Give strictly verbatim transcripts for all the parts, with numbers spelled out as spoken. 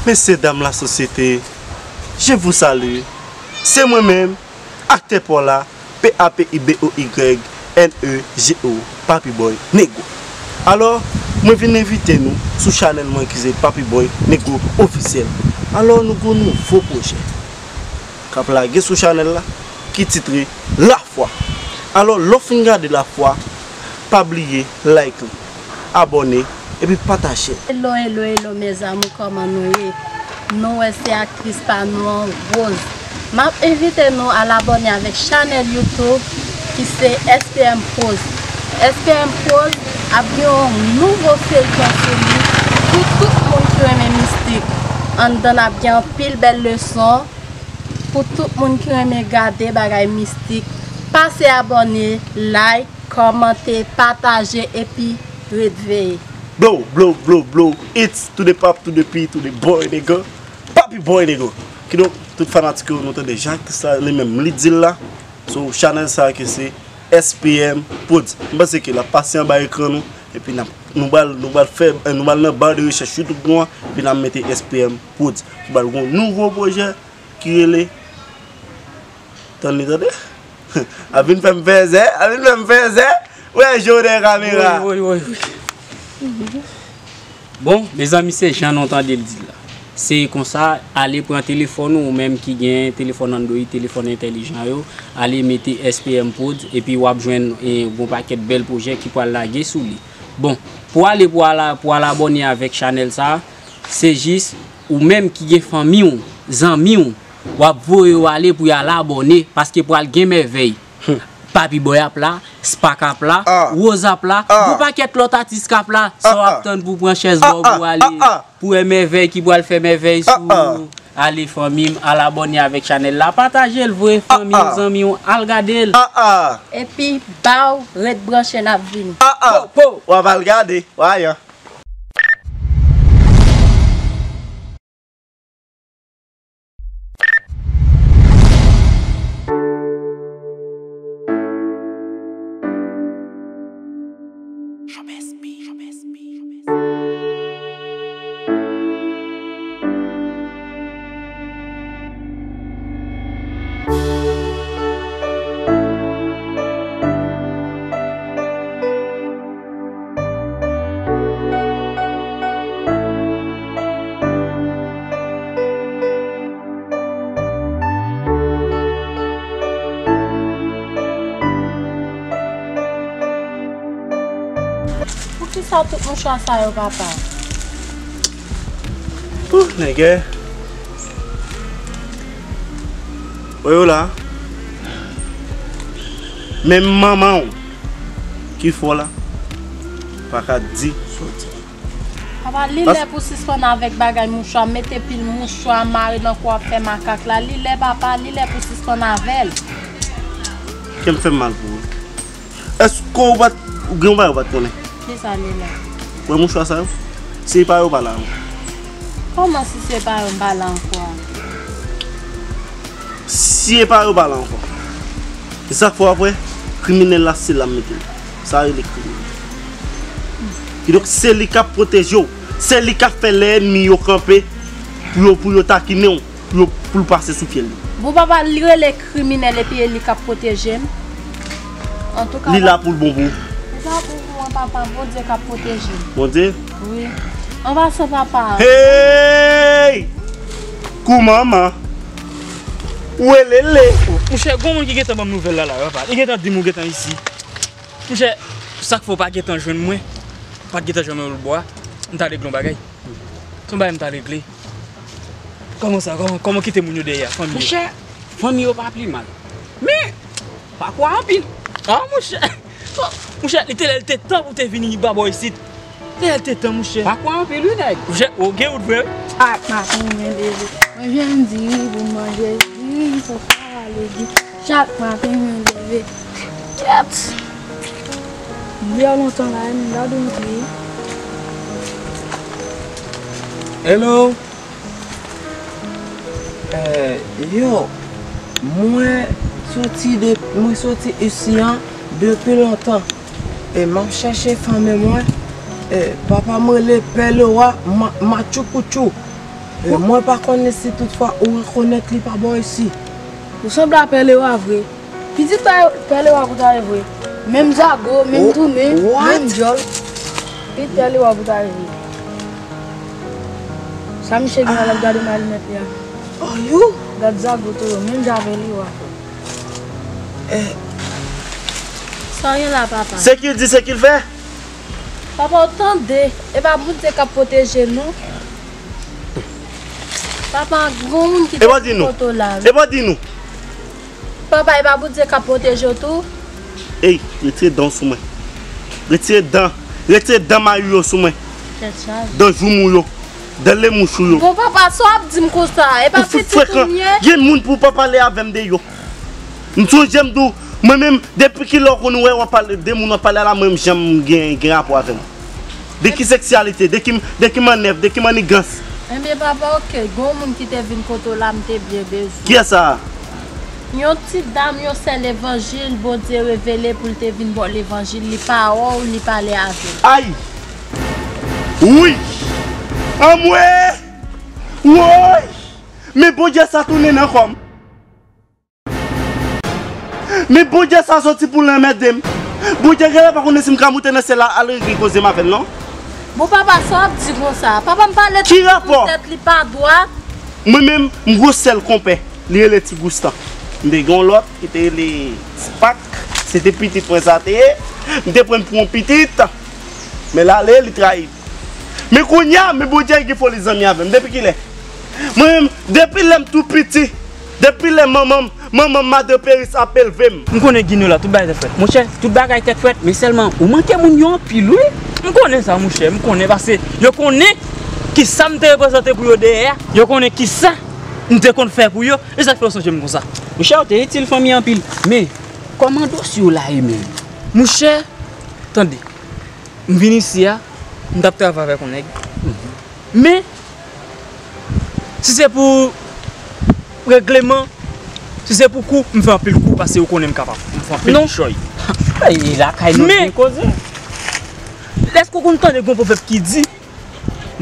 Mesye dam lasosyete, je vous salue. Se mwen menm, aktè pa w la, P A P I B O Y N E G O, Papi Boy Negro. Alò, mwen vin envite nou sou chanèl mwen ki se Papi Boy Negro Ofisyèl. Alò, nou gon nouvo pwojè k ap lage sou chanèl la, ki titre Lafwa. Alò, lè w fin gade Lafwa, pa bliye like li, abòne, epi pataje l. Hello, hello, hello, mes amours, kòman nou ye? Nou wè se aktris pa nou an, Rose. M ap envite nou al abòne avèk chanèl YouTube ki se S P M Prod. S P M Prod ap gen yon nouvo feyton sou li pou tout moun ki renmen mistik. Anndan n ap gen anpil bèl leson pou tout moun ki renmen gade bagay mistik. Pase abòne, like, kòmante, pataje epi ret veye. Blow, blow, blow, blow. It's to the pop, to the P, to the boy, nigga. Papi boy, nigga. Kidonk, tout fanatik yo, nou tande jan aktris la, li menm, li di l la. So, chanèl sa ki se S P M Prod. M panse ke l ap pase anba ekran nou, epi n ap, nou pral, nou pral fè, nou pral nan ba de rechèch YouTube nou an, epi n ap mete S P M Prod. Nou pral gon nouvo pwojè ki rele, tann li tande. Ap vin fè m fè zè, ap vin fè m fè zè. Wè, je w dèyè kamera. Woy, woy, woy, woy. Bon, mezanmi, se jan nou tande l di l la. Se konsa, ale pran telefòn ou, ou menm ki gen telefòn Android, telefòn entèlijan yo, ale mete S P M Prod, epi w ap jwenn, eh, gon pakèt bèl pwojè ki pral lage sou li. Bon, pou ale, pou al, pou al abòne avèk chanèl sa, se jis ou menm ki gen fanmi w, zanmi w, w ap voye yo ale pou y al abòne, paske pral gen mèvèy. Papi Boy ap la, Spak ap la, Rose ap la, gon pakèt lòt atis k ap la. Sa w ap tann pou pran chèz ba w pou ale, pou wè mèvèy ki pral fè mèvèy sou ou. Ale fanmi m, al abòne avèk chanèl la, pataje l, voye fanmi w, zanmi w, al gade l. Epi ba w, ret branche, n ap vini. Po, po, w ap al gade, w a yan. Poukisa tout mouchwa sa yo, papa? Ouh, nègè. Wè yo la. Menm manman w ki fè w la, pa ka di sòti. Papa, li lè pou sispann avèk bagay mouchwa, mete pil mouchwa, mare nan kou ap fè makak la. Li lè, papa, li lè pou sispann avè l. Kè m fè m mal pou ou. Èske ou pa t, ou gen yon bagay ou pa t konnen? Kisa li lè? Wè mouchwa sa yo? Si e pa yo, pa la ankò. Kòman si se pa yo, m pa la ankò a? Si e pa yo, pa la ankò. E sa k fè w ap wè, kriminèl la, se la m mete l. Sa rele kriminèl. Kidonk, se li k ap pwoteje w. Se li k ap fè lè ènmi yo kanpe pou yo, pou yo takinen w, pou yo, pou l pase sou pye l. Bon, papa, li rele kriminèl epi e li k ap pwoteje m. Antouka, li la pou l bon pou ou. Li la pou ou an, papa, Bondye k ap pwoteje m. Bondye? Wi. An pasan, papa. Hey! Kou manman. Welele. Monchè, gon moun ki gentan ban m nouvèl la, la, papa. Li gentan di m ou gentan isi. Monchè, sa k fè w pa gentan jwenn mwen? Ou pa t gentan jwenn mwen lòtbò a? M t al regle yon bagay. Se yon bagay m t al regle. Kòman sa? Kòman, kòman kite moun yo dèyè a? Fanmi yo? Monchè, fanmi yo pa pi mal. Men, pa kwè anpil. Ah, monchè. Monchè, li te lè l te tan pou te vini ba bò isit. Te lè l te tan, monchè. Pa kwè anpil, wi, nèg. Monchè, ou gen wout vre, wi. Ak maten, mwen leve. Mwen jwenn diri pou m manje. Diri, fò sa rale di. Chak maten, mwen leve. Kèt! M deyò lontan la, m gade yon diri. Hello. Eh, yo, mwen soti de, mwen soti isi an depi lontan. E m ap chèche fanmi mwen. E papa m rele Pè Lewa Ma-, Machu Picchu. E mwen pa konnen si toutfwa ou rekonèt li pa bò isi. Ou sanble a Pè Lewa vre. Pitit Pè, Pè Lewa pou ta ye vre. Menm zago, menm tounen, menm djòl. Pitit Pè Lewa pou ta ye vre. Sa misye gen la, l ap gade malinèt li a. Gad zago tou yo, menm jan Pè Lewa. Sa w gen la, papa? Se ki l di, se ki l fè? Papa, w tande? E pa Bondye k ap pwoteje nou? Papa, gon moun ki te sou poto la, wi. E pa di nou. Papa, e pa Bondye k ap pwoteje w tou? Ey, retire dan w sou mwen. Retire dan, retire dan mayi yo sou mwen. Tèt chaje. Dan joumou yo. Dan lemouch ou yo. Bon, papa, sa w ap di m konsa? E pa pitit ou m ye? Gen moun pou w pa pale avè m de yo. M sonje m di w, mwen menm, depi kilè w konn wè w ap pale de moun w ap pale a la, mwen menm janm gen, gen rapò avè m. De ki seksyalite, de ki, de ki mannèv, de ki mannigans. Enben, papa, oke, gon moun ki te vin kote w la, m te byen bezwen. Kiyès sa a? Yon ti dam, yon sè levanjil, Bondye revele pou l te vin ba w levanjil, li pa wè w, li pale avè w. Ay! Wi! Anmwe! Woy! Men Bondye sa tounen nan kò m. Men Bondye sa soti pou l anmède m. Bondye genlè pa konnen si m ka moute nan syèl la al regle koze m avè l non. Bon, papa, sa w ap di konsa? Papa, m pale tout pou tèt li pa dwat. Mwen menm, m gwo sèl konpè. Li rele Ti Goustan. M te gen yon lòt ki te rele Spak. Se te pitit mwen sa te ye. M te pran l pou yon pitit. Men l ale, li trayi m. Men kounye a, men Bondye gen foli zanmi avè m. Depi kilè? Mwen menm, depi lè m tou piti, depi lè manman m, manman m, Madan Peris ap elve m. M konnen Gino la, tout bagay tèt frèt. Monchè, tout bagay tèt frèt, men sèlman ou manke moun yo anpil, wi. M konnen sa, monchè, m konnen, paske yo konnen kisa m te reprezante pou yo dèyè a, yo konnen kisa m te konn fè pou yo, e sa k fè yo sonje m konsa. Monchè, ou te itil fanmi anpil, men kòman dosye w la ye menm? Monchè, tande, m vin isi a, m t ap travay avèk yon nèg. Men, si se pou regleman, si se pou kou, m fè anpil kou, paske ou konnen m kapab. M fè anpil kichòy. Ey, lakay nou gen koze. Men, èske w konn tande gon pwovèb ki di,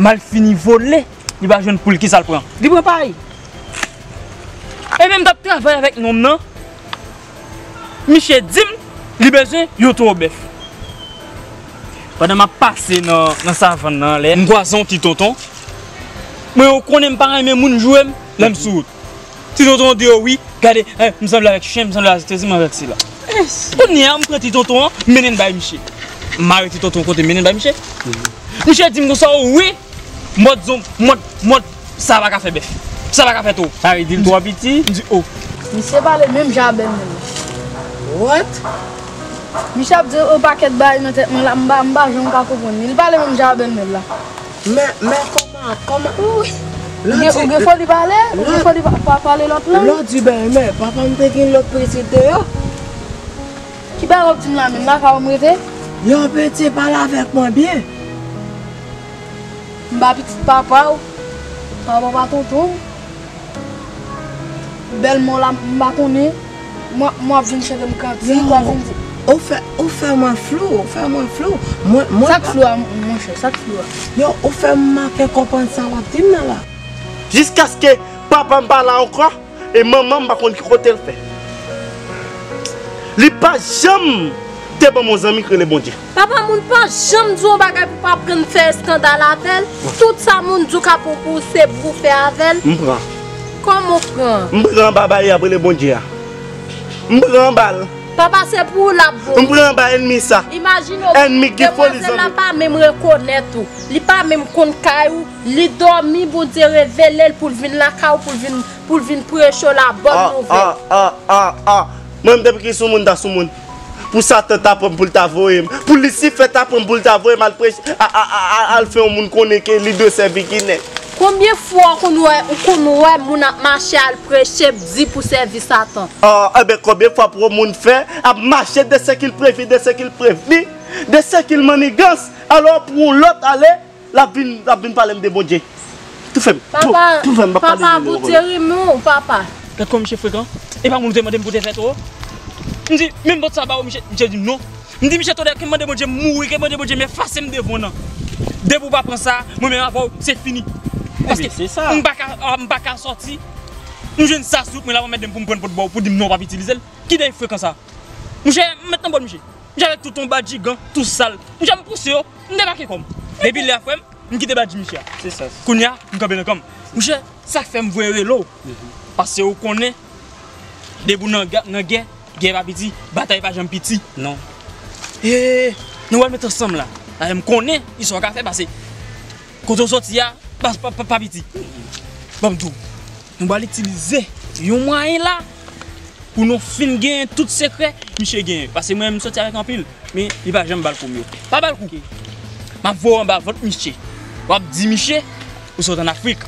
malfini vole, li pa jwenn poul, kisa l pran? Li pran pay. Ebyen, m t ap travay avèk nonm nan. Misye di m li bezwen yon towo bèf. Pandan m ap pase nan, nan savann nan anlè, m kwaze yon ti tonton. Mwen, ou konnen m pa renmen moun joure m lè m sou wout. Ti tonton an di yo wi, gade, eh, m sanble avèk chen, m sanble avèk sezi, m avèk sila. Kounye a, m pran ti tonton an, m mennen l bay misye. M mare ti tonton kote, m mennen l bay misye. Misye di m konsa, wi, Mòd zon, mòd, mòd, sa pa ka fè bèf. Sa pa ka fè towo. Sa vle di l twò piti? M di, o. Misye pale menm jan a bèlmè l. What? Misye ap di yon pakèt bagay nan tèt mwen la, m pa, m pa janm ka konprann li. Li pale menm jan a bèlmè l la. Men, men kòman, kòman? Ou gen, ou gen foli pale? Ou gen foli pa, pa pale lòt lang? Lè w di bèlmè, papa m te gen lòt pitit deyò. Ki bagay w ap di m la menm? Lakay ou m rete? Yo, piti, pale avèk mwen byen. M pa pitit papa w. Papa pa tonton w. Bèlmè w la, m pa konnen. Mwen, mwen ap vin chante m kantik, w ap vin di. Ou fè, ou fè mwen flou, ou fè mwen flou. Mwen, mwen. Sa k flou a, monchè, sa k flou a? Yo, ou fè m pa konprann sa w ap di m nan la. Jiskaske papa m pa la ankò, e manman m pa konn ki kote l fè. Li pa janm te ban m yon zanmi k rele Bondye. Papa, moun pa janm di w yon bagay pou pa pran fè eskandal avè l. Tout sa moun di w ka pran pou se pou fè avè l. M pran. Kòman w pran? M pran anba baryè a, rele Bondye a. M pran anba l. Papa, se pou ou l ap bon. M pran anba ènmi sa. Imajine w, ènmi ki foli zanmi. Demwazèl la pa menm rekonèt ou. Li pa menm konn kay ou. Li dòmi, Bondye revele l pou l vin lakay ou, pou l vin, pou l vin preche w la bòn nouvèl. Ah, ah, ah, ah, ah. Mwen menm depi ki sou moun ta sou moun. Pou Satan ta pran m pou l ta voye m. Pou Lisifè ta pran m pou l ta voye m al preche, a, a, a, a, al fè yon moun konnen ke li dwe sèvi Ginen. Konbyen fwa ou konn wè, ou konn wè moun ap mache al preche, di pou sèvi Satan? Ah, enben, konbyen fwa pou yon moun fè ap mache de ce qu'il prévit, de ce qu'il prévenu, de ce qu'il manigans, alò pou yon lòt ale, l ap vin, l ap vin pale m de Bondye. Toufe m. Papa, toufe m, m ap pale papa, de Bondye. Bondye renmen w, papa. Gad kòman misye frekan. E pa moun ou te mande m pou te fè towo. M di, men m pot sa ba ou, misye, misye di m non. M di, misye, tande, ke m mande Bondye m mouri, ke m mande Bondye m efase m devan w nan. Depi w pa pran sa, mwen menm avè w, se fini. Paske m pa ka, ah, m pa ka sòti. M jwenn sa sou mwen la, mwen mèt pou m pran pot bò pou di m non, w p ap itilize l. Ki de frekan sa? Monchè, m mèt nan bòl misye. Misye avèk tout yon badjigan, tou sal. Monchè, m pouse yo, m debake kò m. Depi lè a, frè m, m kite badji misye a. Se sa. Kounye a, m kanpe nan kan m. Monchè, sa k fè m voye rele w. Paske ou konnen, depi w nan ga-, nan gè, gè pa piti, batay pa janm piti. Non. E, nou pral met ansanm la. Dayè, m konnen, istwa w ka fè pase. Kote w sòti a, pa, pa, pa, pa piti. Ban m di w, nou pral itilize yon mwayen la pou nou fin genyen tout sekrè misye genyen. Paske mwen, m sòti avèk anpil, men li pa janm ba l kou m yo. Pa ba l kou. M ap voye w anba vant misye. W ap di misye, ou sot ann Afrik.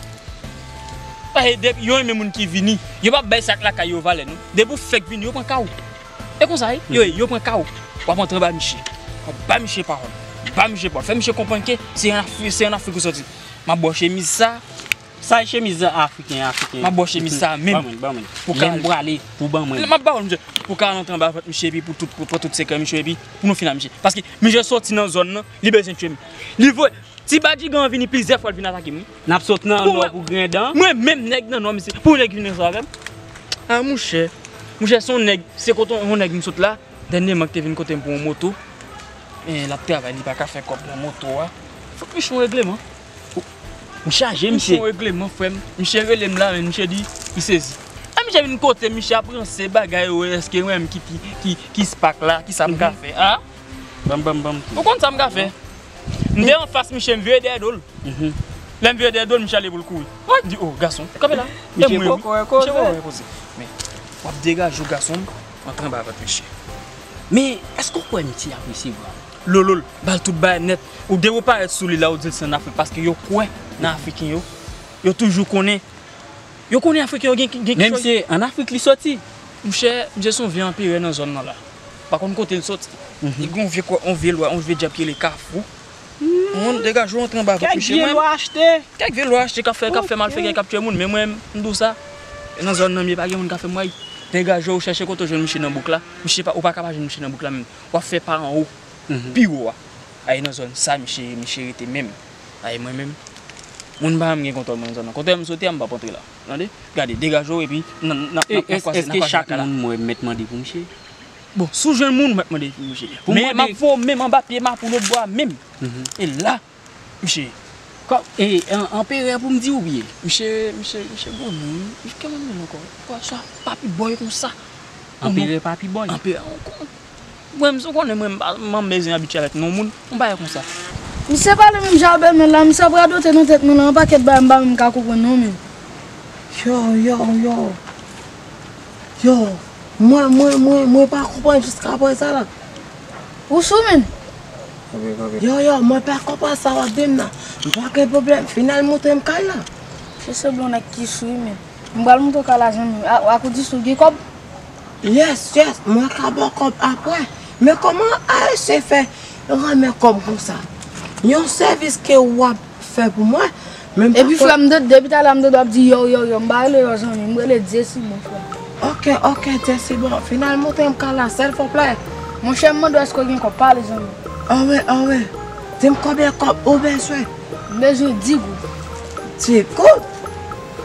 Paske depi yo renmen moun ki vini, yo p ap bay sa k lakay yo valè, non. Depi w fèk vini, yo pran ka w. E konsa, wi, yo, yo pran ka w. W ap antre anba misye. W ap ba misye pawòl. Ba misye pawòl. Fè misye konprann ke se ann Afri-, se ann Afrik ou sòti. M ap ba w chemiz sa. Sa e chemiz afriken, afriken. M ap ba w chemiz sa menm. Ban mwen, ban mwen. Pou ka... Lè m prale, pou ban mwen. M ap ba w, misye. Pou ka rantre anba vant misye, epi pou tout, pou, pou tout sekrè misye, epi pou nou fin ak misye. Paske misye sòti nan zòn nan, li bezwen tchwe m. Li voye, ti badjigan an vini plizyè fwa, l vin atake m, wi. N ap sot nan nò pou grenn dan. Mwen menm, nèg nan nò, misye. Pou nèg vin ansanm avè m. A, monchè. Monchè, se yon nèg, se kote yon nèg m sot la. Dènyèman ki te vin kote m pou yon moto. Men l ap travay, li pa ka fè kòb nan moto a. Fòk misye yon regleman. M chaje misye. Misye yon regleman, frè m. Misye rele m la, men misye di, li sezi. Lè misye vin kote m, misye ap ranse bagay, o, èske mwen menm ki, ki, ki, ki spak la, ki sa m ka fè? A? Ban m, ban m, ban m. Ou konn sa m ka fè? M te anfas misye, m vire dèyè do l. Lè m vire dèyè do l, misye ale pou l kouri. Mwen di, o, gason, kanpe la. E mwen, wi. Misye poko wè koze. Misye poko wè koze. Men, w ap degaje w, gason m, antre anba vant misye. Men, èske w kwè misye ap resevwa? Lolo l, ba l tout bagay nèt. Ou depi w parèt sou li la, ou di l se ann Afrik, paske yo kwè nan Afriken yo. Yo toujou konnen. Yo konnen Afriken yo gen, gen... Men misye, ann Afrik li soti. Monchè, misye se yon vye anperè nan zòn nan la. Pa konn kote l soti. Li gen yon vye kò, yon vye lwa, yon vye dyab ki rele Kafou. Moun, degaje w, antre anba vant misye. Kèk vye lwa achte. Kèk vye lwa achte k ap fè, k ap fè malfektè, k ap tchwe moun. Men mwen, m di w sa, nan zòn nan m ye, pa gen moun k ap fè m wè. Degaje w, chèche kote w jwenn misye nan bouk la. Misye pa, ou pa ka pa jwenn misye nan bouk la menm. W ap fè pa anwo, pi wo a. Ay, nan zòn sa, misye, misye rete menm. Ay, mwen menm, moun pa janm gen kontwòl mwen nan zòn nan. Kote m soti a, m p ap antre la. Tande? Gade, degaje w, epi n, n, n, n, n ap kwaze, n ap kwaze nan ka la. Èske chak moun m wè m mèt mande pou misye? Bon, si w jwenn moun, ou mèt mande pou misye. Men m ap voye w menm anba pye m a pou lòtbò a menm. E la, misye. Kò, e, an, anperè pou m di w byen. Misye, misye, misye gwo non, wi. Misye ki moun menm ankò? Kò sa, Papi Bòy konsa. Anperè Papi Bòy. Anperè ankò. Mwen, m, ou konnen mwen, m pa, m pa bezwen abitye avèk non moun, yon bagay konsa. Misye pale menm jan a bèlmè l la, misye ap radote nan tèt mwen la, yon pakèt bagay m pa menm ka konprann non, men. Yo, yo, yo. Yo, mwen, mwen, mwen, mwen pa konprann jiskaprezan la. Ou sou, men? Yo, yo, mwen pa konprann sa w ap di m nan. M pa gen pwoblèm, fin al montre m kay la. Se sanble yon nèg ki sou, men. M pral montre w kay la, zanmi m. A, akoudi sou gen kòb? Yes, yes, mwen ka ba w kòb aprè. Men kòman Ayisyen fè renmen kòb konsa? Yon sèvis ke w ap fè pou mwen, men m pa... Epi frè m, de-, depi talè a m tande w ap di yo, yo, yo, m pa rele yo zanmi, m rele Dyesibon, frè m. Ok, ok, Dyesibon, fin al montre m kay la, silvouplè. Monchè, m mande w èske w gen kòb, pale zanmi. Anwen, anwen, di m konbyen kòb ou bezwen? M bezwen dis goud. Dis goud?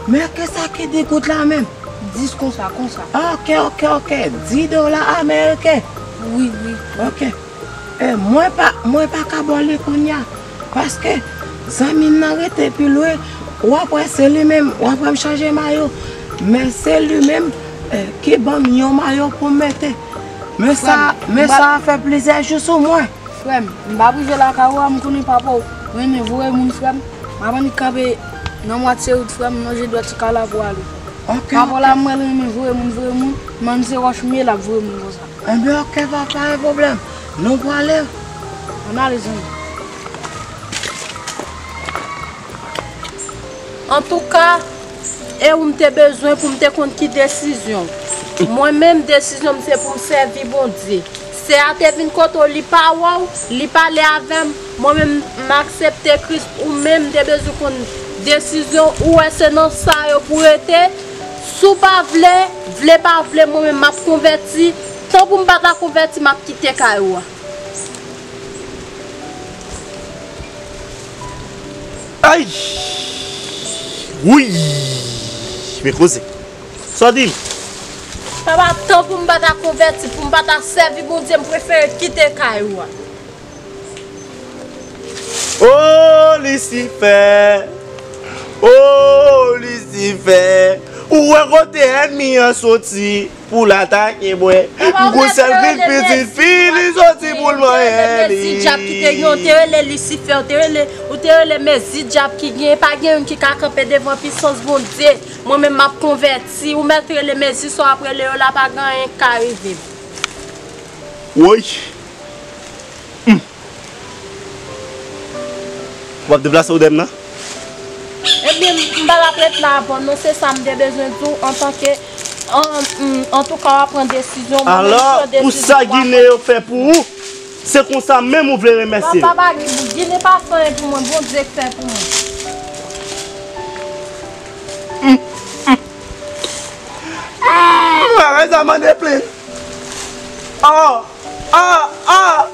Men kisa ki dis goud la menm? Dis konsa, konsa. Ok, ok, ok. Dis dola ameriken. Wi, wi. Ok. E, mwen pa, mwen pa ka ba w li kounye a. Paske zanmi m nan rete pi lwen, w ap wè se li menm, w ap wè m chanje mayo. Men se li menm, e, ki ban m yon mayo pou m mete. Men sa, men sa fè plizyè jou sou mwen. Frè m, m p ap rive lakay ou a, m konnen papa w renmen voye moun, frè m. M ap annik kanpe nan mwatye wout, frè m, m lonje dwèt sou kay la pou ale. Ok, papa w la, m wè l renmen voye moun, voye moun, m ann se wòch m ye, l ap voye moun konsa. Enben, ok, pa, pa gen pwoblèm. Nou prale. Ann ale, zanmi. Antouka, e ou m te bezwen pou m te konn ki desizyon. Mwen menm, desizyon m se pou m sèvi Bondye. Sè a te vin kote w, li pa wè w, li pale avè m. Mwen menm, m aksepte Kris. Ou menm, m te bezwen konn desizyon. Ou wè se nan sa yo pou rete. Si w pa vle, vle pa vle, mwen menm, m ap konvèti. Tan pou m pa ta konvèti, m ap kite kay ou a. Ay! Wouy! Men koze. Sa w di m? Papa, tan pou m pa ta konvèti, pou m pa ta sèvi Bondye, m prefere kite kay ou a. O Lisifè! O Lisifè! Ou wè kote ènmi an soti pou l atake mwen. M gon sèl grenn pitit fi, li soti pou l manyen li. Mezi dyab ki te gen, ou te rele Lisifè, ou te rele, ou te rele mezi dyab ki gen, pa gen youn ki ka kanpe devan pisans Bondye. Mwen menm m ap konvèti, ou mèt rele mezi sa w ap rele yo la, pa gen anyen k ka rive m. Woy! W ap deplase ou dèyè m nan? Ebyen, m pa t ap ret la avè w non, se sa m te bezwen di w antanke, an, m, antouka w ap pran desizyon, mwen menm m pran desizyon pou w. Alò, pou sa Ginen yo fè pou ou, se konsa menm ou vle remèsye yo? Papa, pa Ginen pa fè anyen pou mwen, Bondye k fè pou mwen. Bagay sa mande plenn. Ah! Ah! Ah!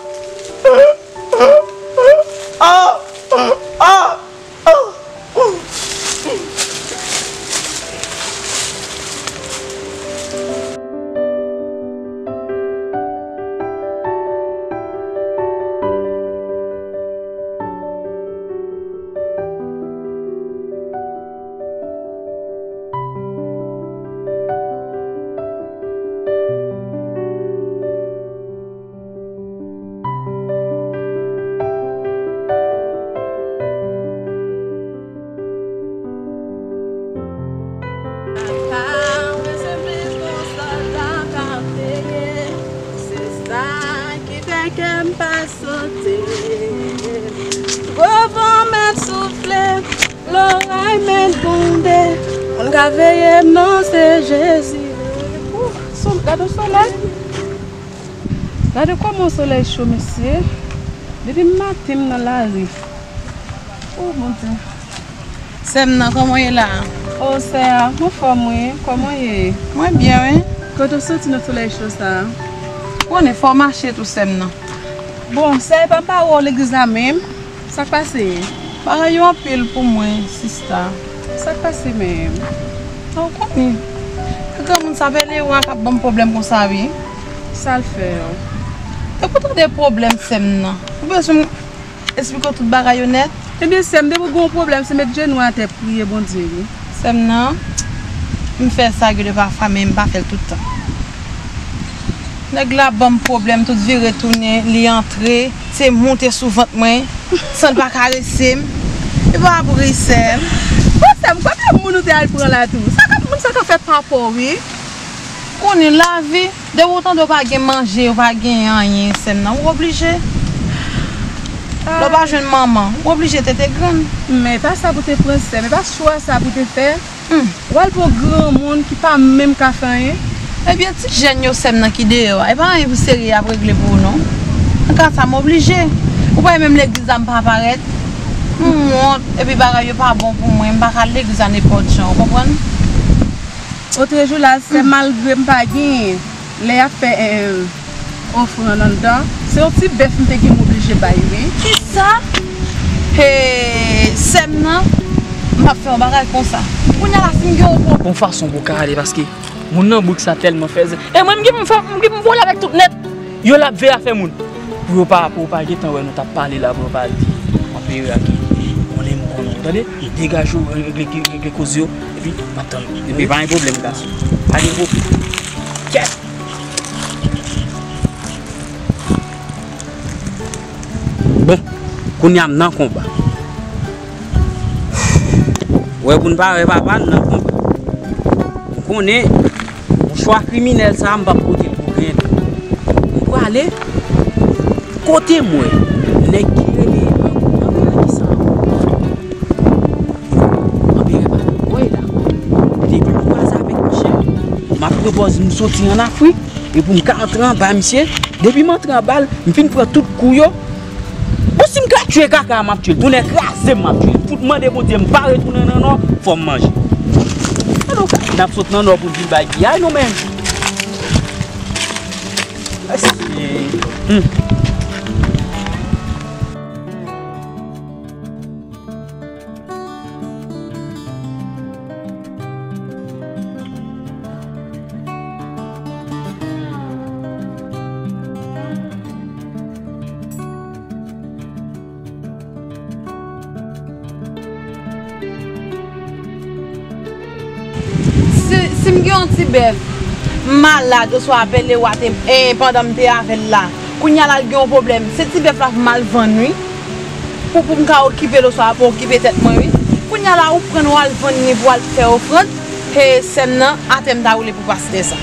Ah! Ah! Ah! Se sa ki fè kè m pa sote. Gwo van mèt soufle, loray mèt gwonde. Moun ka veye m non, se Jezi. Ou, gade yon solèy. Gade kòman solèy cho, mesye. Depi maten m nan lari. O, Bondye. Sè m nan, kòman w ye la? O, sè a, m anfòm wi. Kòman w ye? Mwen byen wi. Kote w soti nan solèy cho sa a? Ou konnen fò w mache tou, sè m nan. Bon, sè, epa m pa wè w legliz la menm. Sa k pase? Bagay yo anpil pou mwen, sista. Sa k pase menm? Ou konnen. Granmoun sa Belewa k ap ban m pwoblèm konsa wi. Sa l fè w? Depi w tande pwoblèm sè m nan, ou bezwen m esplike w tout bagay yo nèt? Ebyen sè m, depi w gen yon pwoblèm, se met jenou atè priye Bondye wi. Sè m nan, m fè sa gen de pafwa, men m pa fè l tout tan. Nèg la ban m pwoblèm, tout vire tounen, li antre, se moute sou vant mwen, san l pa karese m. Li pa ap ri, sè m. Bon, sè m, konbyen moun ou te al pran la tou? Sa k ap, moun sa ka fè pa pa w, wi. Konnen lavi, depi w tande w pa gen manje, w pa gen anyen, sè m nan, ou oblije. Lè w pa jwenn manman, ou oblije tete grenn. Men pa sa pou te pran, sè m, e pa chwa sa pou te fè. Hmm. W al pou yon granmoun ki pa menm ka fè anyen. Ebyen, ti jèn yo sè m nan ki deyò a, e pa anyen pou serye y ap regle pou ou non. Nan ka sa, m oblije. Ou pa wè menm legliz la m pa parèt. M wont, epi bagay yo pa bon pou mwen, m pa ka al legliz la nenpòt jan, ou konprann? Otrejou la, sè, malgre m pa genyen, lè y ap fè, eh, ofrann anndan, se yon ti bèf m te gen m oblije bay, wi. Kisa? Hey, sè m nan, m p ap fè yon bagay konsa. Kounye a la, si m gen yon pwoblèm. Gon fason pou w ka ale, paske moun nan bouk sa tèlman fèzè. E mwen, m gen pou m fè, m gen pou m vole avèk tout nèt. Yo l ap veye afè moun. Pou yo pa, pou yo pa gentan wè nou t ap pale la, pou yo pa di, anperè a gen, konnen m konnen w, tande? Degaje w, regle, regle koze yo, epi m ap tann. Epi pa gen pwoblèm, gason. Pa gen pwoblèm. Kèt! Bon, kounye a m nan konba. Wè pou n pa wè papa, n nan konba. M konnen, yon chwa kriminèl sa a, m p ap pote l pou grenn. M prale kote m wè nèg ki rele Anperè ki sa ankò. Anperè pa nan kò l la. Depi m kwaze avèk misye, m ap pran pòz m soti ann Afrik, epi m ka antre anba misye. Depi m antre anba l, m fin pran tout kou yo. Bon, si m ka tchwe kaka a, m ap tchwe l. Tonnè kraze m, m ap tchwe l. Fout mande Bondye m pa retounen nan Nò, fò m manje. Alò, n ap sot nan Nò pou n vin bay piyay nou menm. Mesye. Hmm. Si m gen yon ti bèf, m malad, oswa apèl Lewa te, eh, pandan m te avè l la. Kounye a la, l gen yon pwoblèm. Se ti bèf la pou m al vann, wi. Pou, pou m ka okipe l, oswa pou okipe tèt mwen, wi. Kounye a la, ou pran l, w al vann li pou w al fè ofrann. He, sè m nan, atè m ta woule pou pastè sa.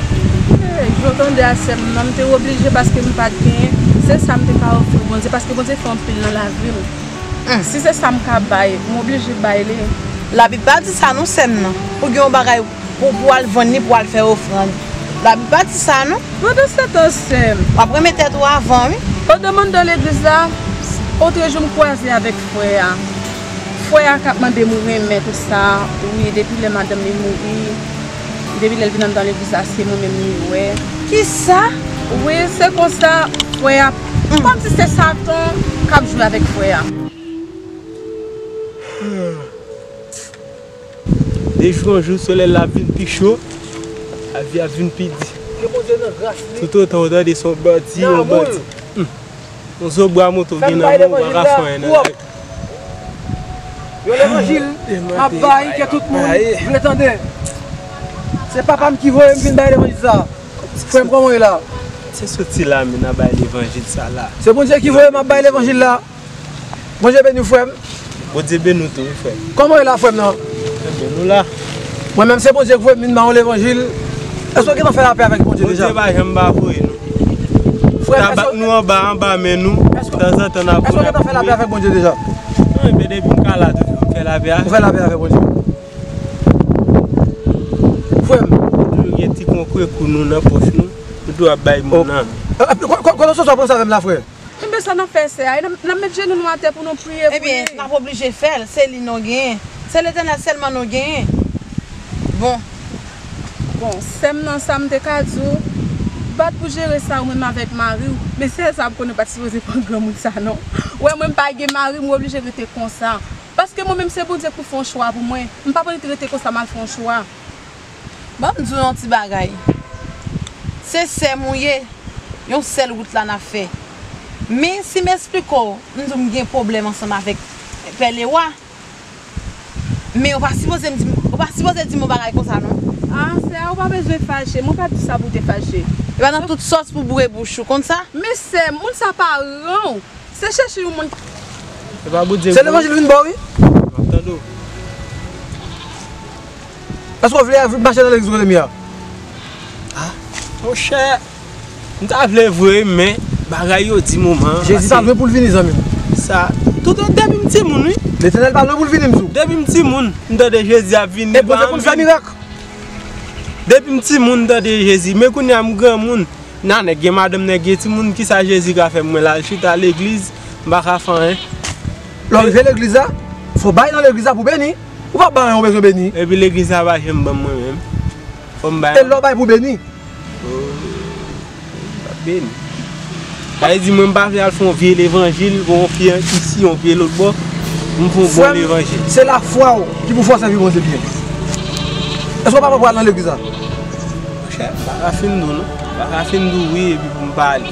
Hey, jan w tande a sè m nan, m te oblije paske m pa t genyen. Se sa m te ka ofri Bondye, paske Bondye fè anpil nan lavi m. Hmm. Si se sa m ka bay, m oblije bay li. Labib pa di sa non, sè m nan. Pou gen yon bagay, pou, pou al vann li, pou al fè ofrann. Labib pa di sa non. Pandansetan, sè m. W ap renmen tèt ou avan, wi. Pandan m anndan legliz la, otrejou m kwaze avèk frè a. Frè a k ap mande m renmen tout sa. Wi, depi lè madanm li mouri, depi lè l vin anndan legliz la, se mwen menm li wè. Kisa? Wi, se konsa, frè a. Hmm. Kòmsi se Satan k ap jwe avèk frè a. De jou an jou, solèy la ap vin pi cho, lavi ap vin pi di. Ke Bondye nan gras li. Toutotan w tande se yon bandi, nan yon amour bandi. Hmm. Yon zo bwa moto gen nan men w, ou pa ka fè anyen nan lavi. Yon levanjil m ap bay ke tout moun vle tande. Se papa m ki voye m vin bay levanjil sa. Frè m, kòman w ye la? Se soti la, men n a bay levanjil sa la. Se Bondye ki voye m ap bay levanjil la. Bondye beni w, frè m. Bondye beni w tou, wi, frè. Kòman w ye la, frè m nan? Ebyen, nou la. Mwen menm, se Bondye ki voye m vin ba w levanjil. Èske w gentan fè lapè avèk Bondye deja? Bondye pa janm pa voye nou. Frè m, ta bat nou anba, anba men nou. Tanzantan, n ap... Èske w gentan fè lapè avèk Bondye deja? Non, ebyen, depi m ka la toujou, m fè lapè a. Ou fè lapè avèk Bondye. Frè m. Nou gen ti konkre kou nou nan pòch nou. Nou tou ap bay moun nan. Kote w sot w ap ranse avè m la, frè? Enben, sa n ap fè, sè a? N ap, n ap met jenou nou atè pou nou priye pou li. Ebyen, n ap oblije fè l. Se li nou genyen. Se Letènèl sèlman nou genyen. Bon. Bon, sè m nan, sa m te ka di w, bat pou jere sa ou menm avèk mari w. Men sè sa, m konnen w pa t sipoze pran granmoun sa, non. Ou wè, mwen, m pa gen mari, m oblije rete konsa. Paske mwen menm, se Bondye ki pou fè yon chwa pou mwen. M p ap annik rete konsa, m al fè yon chwa. Ban m di w yon ti bagay. Se sè m ou ye, yon sèl wout la n ap fè. Men si m esplike w, m di w m gen pwoblèm ansanm avèk Pè Lewa, men ou pa sipoze m di, ou pa sipoze di m yon bagay konsa non. Ah, sè a, ou pa bezwen fache. Mwen pa t di sa pou w te fache. E pa nan tout sòs pou boure bouch ou, konn sa? Men sè m, moun sa paran w. Se chèche yon moun. Se pa Bondye. Se levanjil vin ba w, wi. M ap tande w. Èske w vle mache nan legliz kote m ye a? Ah, monchè, m ta vle vre, men bagay yo di moman an. Jezi pa lwen pou l vini, zanmi m. Sa, tout, depi m timoun, wi. Letènèl pa lwen pou l vini, m di w. Depi m timoun, m tande Jezi ap vini. E Bondye konn fè mirak. Depi m timoun, m tande Jezi. Men kounye a m granmoun. Nan nèg gen madanm, nèg gen timoun, kisa Jezi ka fè mwen la? L chita legliz, m pa ka fè anyen. Lè w rive legliz la, fò w bay nan legliz la pou beni. Ou pa bay anyen, ou bezwen beni. Epi legliz la pa janm ban m mwen menm. Fò m bay. E lè w bay pou beni? Oh, m p ap beni. Sa vle di mwen m pa vle al fè yon vye levanjil, yon pye isi, yon pye lòt bò. M fè yon bon levanjil. Frè m, se lafwa w ki pou fè w sèvi Bondye byen. Èske w pa pè pou al nan legliz la? Monchè, m pa ka fin di w non. M pa ka fin di w wi epi pou m pa ale.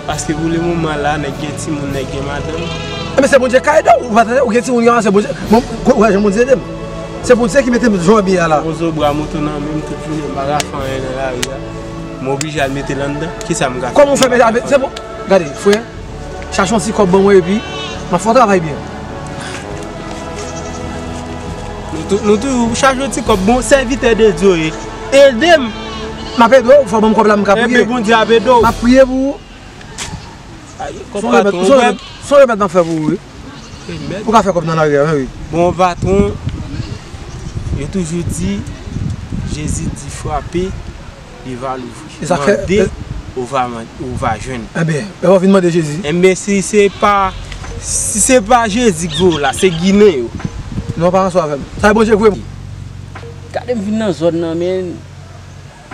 Paske pou lemoman la, nèg gen timoun, nèg gen madanm. Enben se Bondye k ka ede w, ou pa tande, ou gen timoun ki ranse Bondye. Bon, wè jan Bondye ede m. Se Bondye ki mete m jan m ye a la. Yon zo bwa moto nan men m tout jounen, m pa ka fè anyen nan lari a. M oblije al mete l anndan. Kisa m ka fè? Kòman w fè mete, se bon. Gade, frè, chache yon ti kòb ban mwen epi m ap fè yon travay byen. Nou tou, nou toujou chache yon ti kòb, bon sèvitè de Dye w ye. Ede m. M ap ede w, fò w ban m kòb la m ka priye. Enben Bondye ap ede w. M ap priye pou ou. Ayi, kòb patwon, ou wè. Se yon remèd m ap fè pou ou, wi. Remèd? Ou ka fè kòb nan lari a, wi. Bon, patwon, yo toujou di, Jezi di frape, li va louvri. Mande, ou va, ou va jwenn. Enben, lè w vin mande Jezi. Enben, si se pa, si se pa Jezi k voye w la, se Ginen yo. Non, pa ranse avè m. Sa e Bondye k voye m. Gade m vin nan zòn nan, men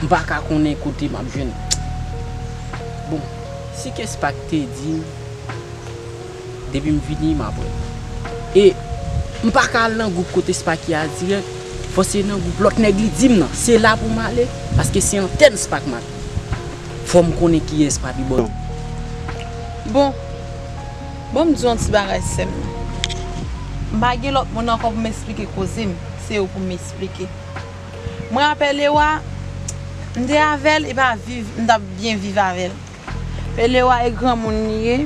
m pa ka konnen kote m ap jwenn. Bon, si ke Spak te di m, depi m vini, m aprann. E m pa ka al nan gwoup kote Spak ye a dirèk. Fò se nan gwoup lòt nèg li di m nan. Se la pou m ale, paske se antèn Spak m ap. Fò m konnen kiyès pa pi bon. Bon, bon, m di w yon ti bagay, sè m nan. M pa gen lòt moun ankò pou m eksplike koze m. Se ou pou m eksplike. Mwen apèle w a, M te avè l, e pa viv, m t ap byen viv avè l. Pelewa e granmoun li ye.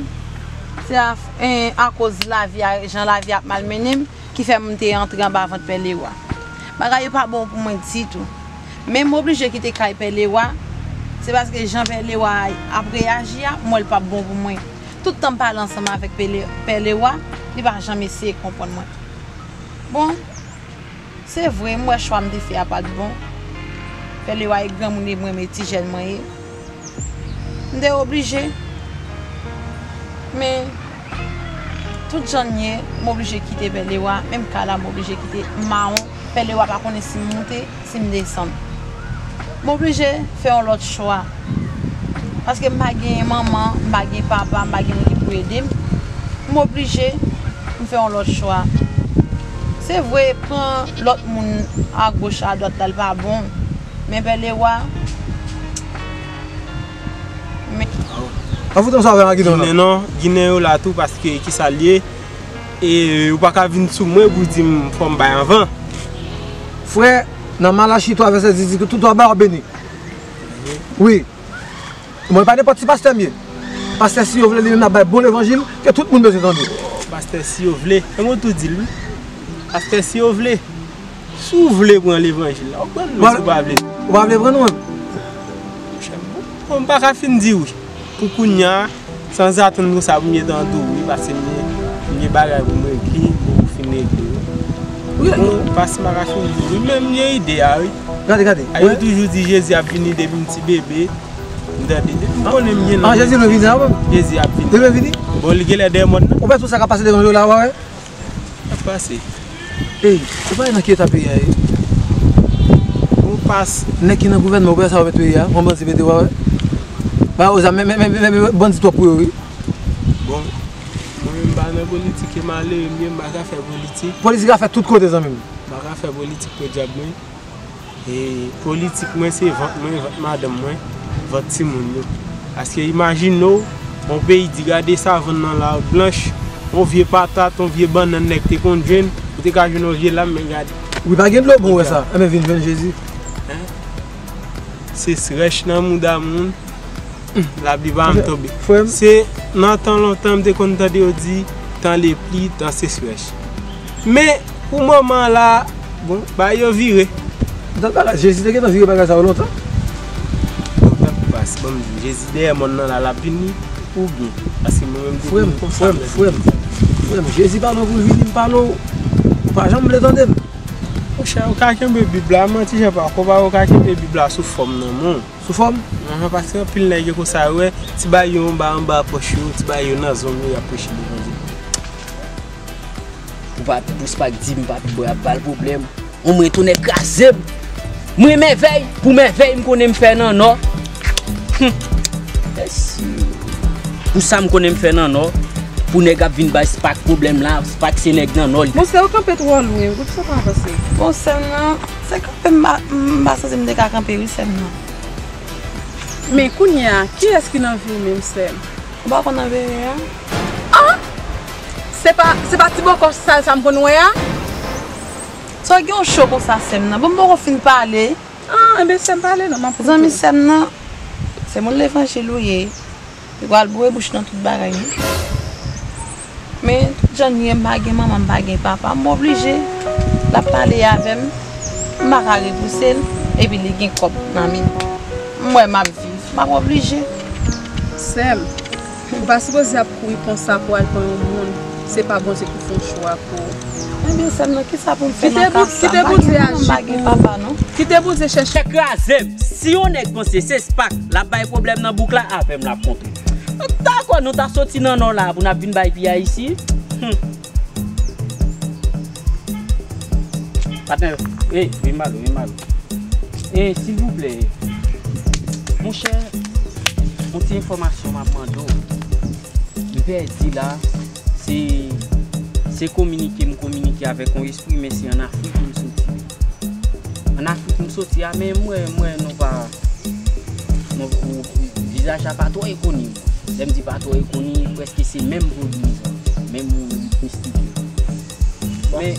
Se a, en, akoz lavi a, jan lavi ap malmennen m, ki fè m te antre anba vant Pelewa. Bagay yo pa bon pou mwen ditou. Men m oblije kite kay Pelewa. Se paske jan Pelewa ap reyaji a, m wè l p ap bon pou mwen. Tout tan m pale ansanm avèk Pele-, Pelewa, li pa janm eseye konprann mwen. Bon, se vre, m wè chwa m te fè a pa t bon. Pelewa e granmoun e mwen, men ti jèn mwen ye. M te oblije. Men, tout jan n ye, m oblije kite Pelewa. Menm kay la, m oblije kite. M mawon. Pelewa pa konnen si m moute, si m desann. M oblije fè yon lòt chwa. Paske m pa gen manman, m pa gen papa, m pa gen moun ki pou ede m. M oblije, m fè yon lòt chwa. Se vre, pran lòt moun agoch, adwat la, l pa bon. Men Pelewa, men An fout ansanm avè m a Ginen w nan. Ginen non, Ginen yo la tou paske kisa l ye? E ou pa ka vin sou mwen pou di m fò m bay anvan. Frè, nan Malachi twa vèsè dis di ke tout aba w ap beni. Wi. Mwen pa nenpòt ti pastè m ye. Pastè Siyovle li menm l ap bay bon levanjil ke tout moun bezwen tande. Pastè Siyovle, men mwen tou di l wi. Pastè Siyovle. Si w vle pran levanjil la, ou pran l, men si w pa vle. Ou pa vle pran non menm? Monchè, bon, bon, m pa ka fin di wi. Pou kounye a, sanzatann konsa pou m gentan di w wi, paske m gen, m gen bagay pou m regle, pou w fin regle yo. Wi. Bon, paske m pa ka fin di w wi, men m gen ide a wi. Gade, gade. A, yo toujou di Jezi ap vini depi m ti bebe. M tande, depi m konnen m gen non. An, Jezi lwen vini a menm? Jezi ap vini. Li lwen vini? Bon, li genlè dèyè mòn nan. Ou wè tout sa k ap pase devan yo la, w pa wè? Ap pase. Ey, ou pa wè nan ki eta peyi a ye? Ou pas. Nèg ki nan gouvènman, ou wè sa yo met peyi a? Yon bandi mete, w pa wè? Ba yo zam, men, men, men, men, men bandi twòp pou yo, wi. Bon, mwen menm m pa nan politik, e malere m ye, m pa ka fè politik. Politik ka fèt tout kote, zanmi m. M pa ka fè politik pou dyab mwen. E politik mwen se vant mwen, vant madanm mwen, vant timoun yo. Paske imajine w, yon peyi di gade savann nan la blanch, yon vye patat, yon vye bannann nèg te konn jwenn, ou te ka jwenn yon vye lam, men gade. Wi, pa gen dlo bon wè sa. Enben vin jwenn Jezi. Hein? Sesrèch nan mouda moun. Lapli pa janm tonbe. Frè m. Se nan tan lontan m te konn tande yo di, tan lepli, tan sesrèch. Men, pou moman la, bon, bagay yo vire. Donk, ala, Jezi te gentan vire bagay sa yo lontan. Donk, donk, pas, bon, m di, Jezi dèyè mòn nan la, l ap vini pou byen. Paske mwen menm, depi m konsa, frè m, frè m, frè m, Jezi pa lwen pou l vini, m pale w, ou pa janm vle tande m. Monchè, ou ka kenbe Bib la, manti jan pa konpare, ou ka kenbe Bib la sou fòm nan men w. Sou fòm? Ahan, paske anpil nèg yo konsa, yo wè, ti bagay yo anba, anba pòch yo, ti bagay yo nan zòn yo, y ap preche levanjil. Pou pa, pou Spak di m, Papi Bòy ap ba l pwoblèm. An mwen, tonnè kraze m. Mwen mèvèy, pou mèvèy m konnen m fè nan Nò. Hum. Mèsi. Pou sa m konnen m fè nan Nò, pou nèg ap vin bay Spak pwoblèm la, Spak se nèg nan Nò li. Bon, sè, ou kanpe twò lwen, goup sa pa avanse. Bon, sè m nan, se kanpe m pa, m pa santi m te ka kanpe wi, sè m nan. Men kounye a, kiyès ki nan vi w menm, sè m? Ou pa konn anveye a? Ah! Se pa, se pa ti bòkò sal sa m konn wè a? Sa w gen w cho konsa, sè m nan? Bon, m poko fin pale. Ah, enben, sè m pale non, m ap koute w. Zanmi sè m nan, se moun levanjil ou ye. Li pral boure bouch nan tout bagay, wi. Men, tout jan n ye, m pa gen manman, m pa gen papa, m oblije. L ap pale avè m, m pa ka repouse l, epi li gen kòb nan men l. M wè m ap viv, m ap oblije. Sè m, ou pa sipoze ap kouri konsa pou al pran yon moun, se pa Bondye ki fè yon chwa pou ou. Ebyen, sè m nan, kisa pou m fè nan ka sa? M pa gen manman, m pa gen papa, non. Kite Bondye chèche. Tèt kraze m. Si yon nèg panse se Spak l ap bay pwoblèm nan bouk la, avè m l ap kontre. Nou ta kwè nou ta soti nan Nò la pou n ap vin bay piyay isi? Hum. Patnè, ey, vin ba nou, vin ba nou. E, silvouplè, monchè, yon ti enfòmasyon m ap mande w. M pèdi la, se, se kominike m kominike avèk yon espri, men se ann Afrik m soti. Ann Afrik m soti a, men m wè, m wè nou pa, nou, ou, vizaj la pa twò rekoni. Lè m di pa twò rekoni, prèske se menm pwodui, menm ritmistik yo. Bon. Men,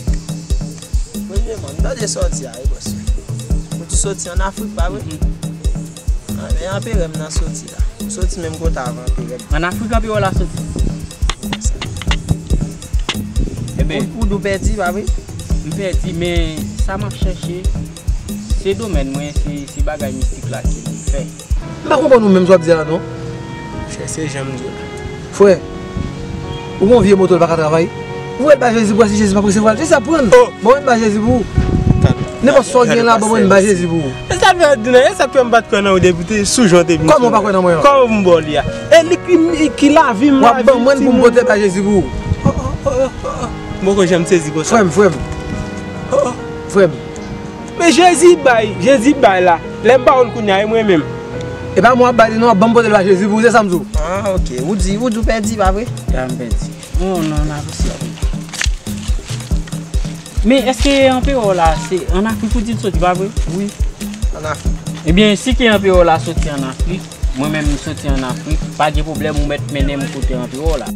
premyèman, m tande sa w di a, wi, bòs. Ou di soti ann Afrik, pa vre? Mhm. Ah, men anperè m nan soti la. M soti menm kote avè anperè m. Ann Afrik anperè w la soti? Ebyen, ou, ou di w pèdi, pa vre? M pèdi, men sa m ap chèche, se domèn mwen, se, se bagay mistik la ke m fè. M pa konprann ou menm sa w ap di a la non. Chè, se jan m di w la. Frè, ou gon vye moto l pa ka travay. Ou wè l ba Jezi pou wè si Jezi p ap resevwa l. Se sa pran. Oh! Bon, mwen ba Jezi pou ou. Nenpòt sa w gen la, bon, mwen ba Jezi pou ou. E sa k fè, e sa k fè m pa t kwè nan ou depi w te sou jan w te vin sou mwen. Kòman w pa kwè nan mwen an? Kòman pou m ba w li a? E li ki, ki lavi m, lavi timoun. W ap ban mwen pou m pote ba Jezi pou ou. M poko janm sezi konsa. Frè m, frè m. Frè m. Men Jezi bay, Jezi bay la. Lè m ba w l kounye a, e mwen menm. E pa mwen w ap bay li non, w ap ban m pote l ba Jezi pou ou, se sa m di w. Ah, ok. Ou di, ou di w pèdi, pa vre? Ya, m pèdi. Non, non, non, non. Men èske anperè w la, se ann Afrik ou di l soti, pa vre? Wi, ann Afrik. Ebyen, si ke anperè w la soti ann Afrik, mwen menm m soti ann Afrik, pa gen pwoblèm, ou mèt mennen m kote anperè w la.